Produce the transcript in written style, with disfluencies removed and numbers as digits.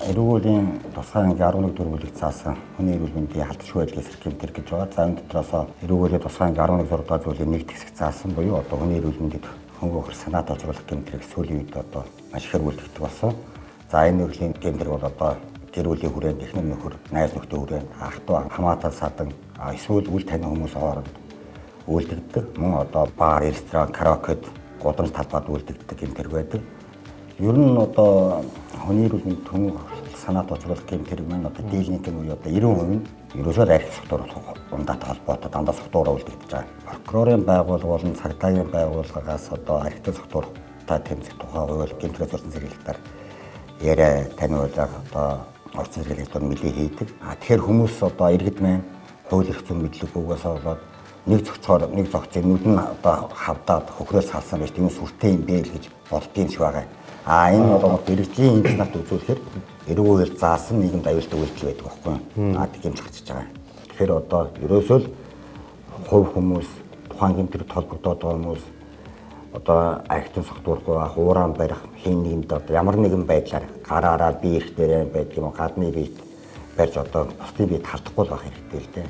Эрүүл тусгай анги 11 дөрөв бүлэгт заасан хүний эрүүл мэндийн халдшгүй байдлыг сэргийх гэмтэр гэж байгаа. За энэ дотроос эрүүл мэндийн тусгай анги 11 6 дугаар зүйлийн нэг хэсэг заасан буюу одоо хүний эрүүл мэндэд хөнгө өхөр санаа тооцоолох гэмтрийг сүүлийн үед одоо маш ихээр үлдэгдэх болсон. За энэ төрлийн гэмтрэг бол одоо гэр бүлийн хүрээнд, эхнэр нөхөр, найз нөхдийн хүрээнд, ах トゥ хамаатал садан эсвэл үл танин хүмүүс хооронд үйлдэгдэг. Мөн одоо бар, ресторан, караокед, гудамж талбайд үйлдэгдэг гэмтрэг байдаг. Ер нь одоо хүний эрүүл мэнд хөнгө санаа тооцоолох гэмтрэг маань одоо дийлэнх нь үе одоо 90% нь ерөөсөө арх согтуур ундаатай холбоотой дандаа согтуураа үлдэгдэж байгаа. Прокурорын байгууллага болон цагдаагийн байгууллагаас одоо архитын согтууртай тэмцэх тухай хууль гэмтрээс болсон зэрэглэлтээр яриа таниулах одоо орчин зэрэглэлтээр нэлээ хийдэг. А тэгэхээр хүмүүс одоо иргэд маань хууль эрх зүйн мэдлэггүйгээс болоод нэг зөгцөөр нэг зөгцийг нүд нь одоо хавдаад хөхрөөс салсан байж тийм сүртэй юм бэ л гэж боддгийм шиг байгаа. А энэ бол мэргэжлийн эмч нарт үзүүлэхээр эрүүл хууль заасан нийгэмд аюултай үйлдэл байдаг байхгүй юу? А тийм ч гарчиж байгаа. Тэгэхээр одоо ерөөсөө л хувь хүмүүс тухайн гэмтрэлд холбогдоод байгаа хүмүүс одоо архитын согтуурахгүй байх, уурaan барих, хэн нэгэнд одоо ямар нэгэн байдлаар гараараа бие эрх дээр байдаг юм уу, гадны биет барьж одоо бусдын биет халдахгүй л байх хэрэгтэй л дээ.